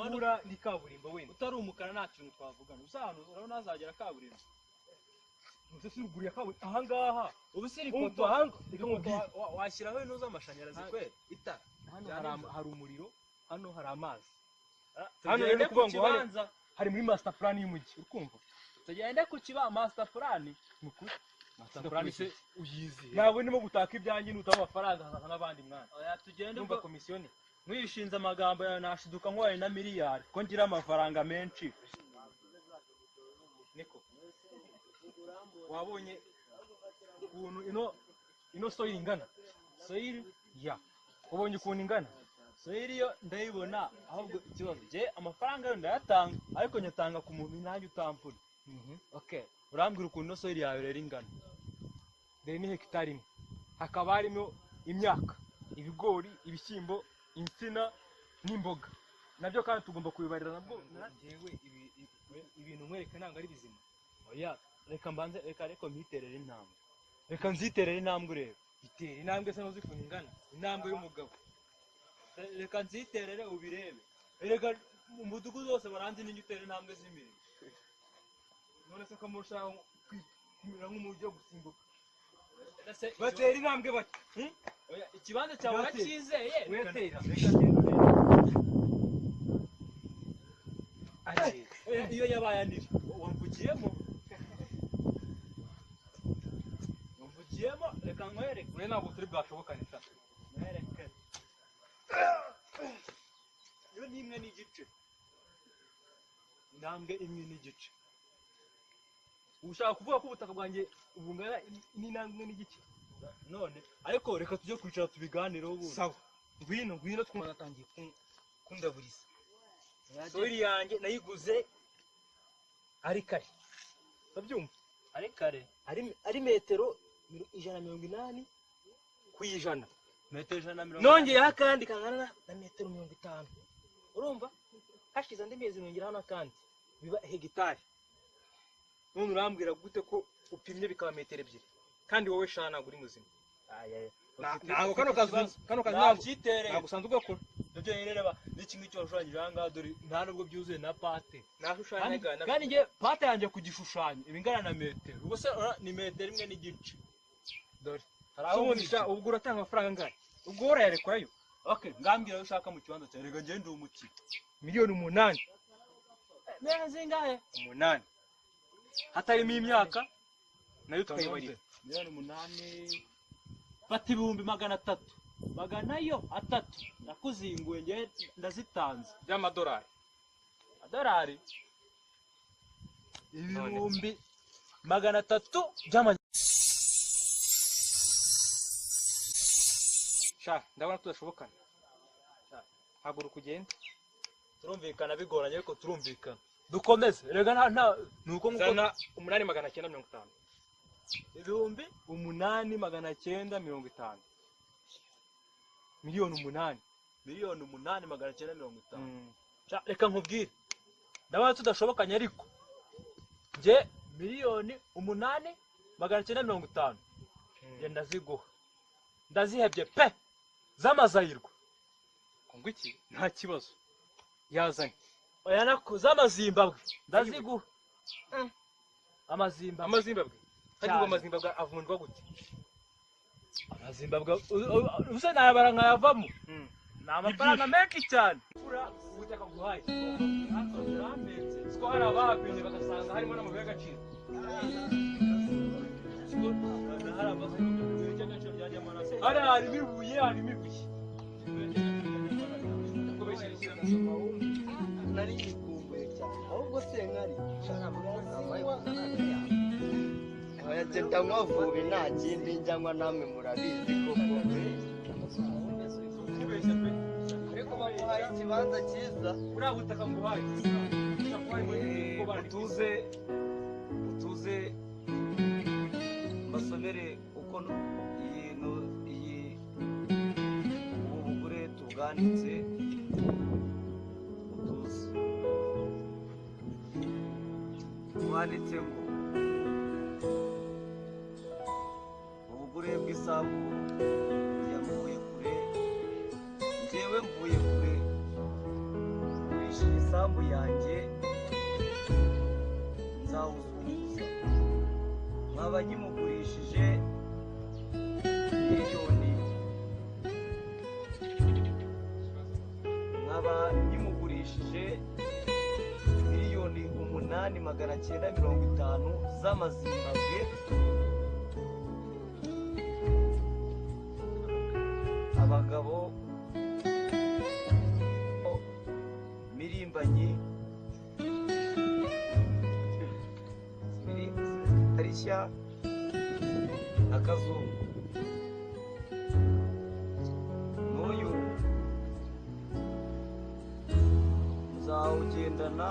Umuhanda ni kaburimbo wenda. Utari umukara nta kintu twavugana. Usa ahantu urabona hazagera kaburimbo. Nuse si ruguru ya kaburimbo aha ngaha. Ubu si Umva ipoto aha reka nkubwire. Washyiraho ino z'amashanyarazi kweli itara. Hano hari umuriro, hano hari amazi. Hano rero rero kuvuga ku ngo hari- kibanza Hari muri master plan y'umujyi, uri kumva? Tugende ku kiba master plan. Ni ukuri. Master plan se uyizi? Ntabwo ndimo gutaka ibyanjye, nutaba amafaranga hazaza n'abandi mwana. Oya, tugende Ndumva ubwo komisiyoni. Nkwishinze amagambo yawe nashiduka nkwaye na miliyari ko ngira amafaranga menshi. Niko. Wabonye ukuntu ino soil ingana? Soil? Ya. Wabonye ukuntu ingana? Soil yo ndayibona, ahubwo ikibazo je amafaranga yo ndayatanga ariko nyatanga ku muntu nanjye utampfura. Okay, urambwira ukuntu ino soil yawe rero ingana. Dore ni hegitari imwe. Hakaba harimo imyaka, ibigori, ibishyimbo, insina n'imboga. Nabyo kandi tugomba kubibarira nabwo. Njyewe ibintu nkwereka ntabwo ari bizima. Oya, reka mbanze, reka ariko mpiterere intambwe. Reka nziterere intambwe urebe. Itera intambwe se ntuzi ukuntu ingana? Intambwe y'umugabo. Reka nziterere ubirebe. Reka mu mudugudu wose baranzi ninjye utera intambwe z'imirimo. None se ko murushaho kumera nk'umujyi wo gusimbuka? Ese Batera intambwe bake. Oya, ikibanza cyawe Batera. uracyizeye? Wetera. Reka ngende urebe. Oya, iyo yabaye anira wamvugiyemo, wamvugiyemo, reka nkwereke. Ure ntabwo turi bwashobokane sha. Nkwereke. Iyo ni imwe n'igice, intambwe imwe n'igice. Ushaka kuvuga ko ubutaka bwanjye bungana n'intambwe imwe n'igice? None ariko reka tujye kwicara tubiganireho ubundi. Sawa. Ngwino, ngwino twumva natangiye kundaburiza. Soil yanjye nayiguze ari kare. Urabyumva? Ari kare. Ari metero 180 ku 100. Metero 180. Nongeyeho akandi kangana na metero 50. Urumva? Hashize andi mezi nongeraho n'akandi. Biba hegitari. None urambwira gute ko upimye bikaba metero 2? Kandi wowe sha ntabwo uri muzima. Ntabwo kano kazu ntabwo Nabyitereye. ntabwo usanzwe ugakora. Nabyo rero reba n'iki ngiki washushanyije aha ngaha, dore nta nubwo byuzuye na pate. Nashushanyaga. Kandi njye pate yanjye ku gishushanyo iba ingana na metero. Ubwo se ni metero imwe n'igice. Dore. Hari aho Ubundi sha ubwo uratanga amafaranga angahe? Ubwo urayarekurayo? Okay, ngambwira ayo ushaka mu kibanza cyawe. Reka ngende umukire. Miliyoni 8. Miliyoni zingahe? 8. Hatarimo imyaka nayo tukayibarira. Miliyoni 8. Fata 300,000. Magana yo atatu. Ndakuzinguye njye ndazitanze. By'amadolari. Adolari. 300,000 by'ama Sha ndabona tudashobokana. Haguruka ugende. Turumvikana bigoranye ariko turumvikana. Dukomeze. Rega nta nuko nkuko Zana 8,950. Ibihumbi 8,950. Miliyoni 8. Miliyoni 8,950. Sha, reka nkubwire. Ndabona tudashobokanye ariko njye 8,950,000 njye ndaziguha. Ndazihebye pe. Z'amazayirwa. Ngo iki? Nta kibazo. Yazanye. Oya nako z'amazimbabwe. Ndaziguha. Amazimbabwe. Amazimbabwe. Kandi Cyane. ngo amazimbabwe avunjwa gute? Amazimbabwe usa nayabara nkayavamo. Ni amafaranga menshi cyane. Ura ubutaka guhaye. Urampenze. Siko hari abahapimye bagasanga harimo n'amabuye y'agaciro. Hari amabuye y'agaciro ryajyamo na Hari harimo ibuye, harimo ibuye. Nari nyikumbuye cyane ahubwo senkari urazinywa. Oya, njye ndanywa vubi, nta kindi njyanywa, namwe murabizi koko. Kubeshya pe. Ariko bamuhaye ikibanza cyiza. Buriya butaka nguhaye. Ushobora kuba harimo n'ibiti kuko Utuze utuze mbasomere uko iyi iyi ubu bugure tubwanditse. Utuze wanditse ngo ubugure bw'isambu ya Mvuye Kure, njyewe Mvuye Kure wishyuye. Isambu yanjye nzawuzunguza, nkaba nkimugurishije miliyoni, nkaba nkimugurishije 8,950,000 z'amazimbabwe. Abagabo mirimbanyi Karishya na Kazungu n'uyu nzawugendana.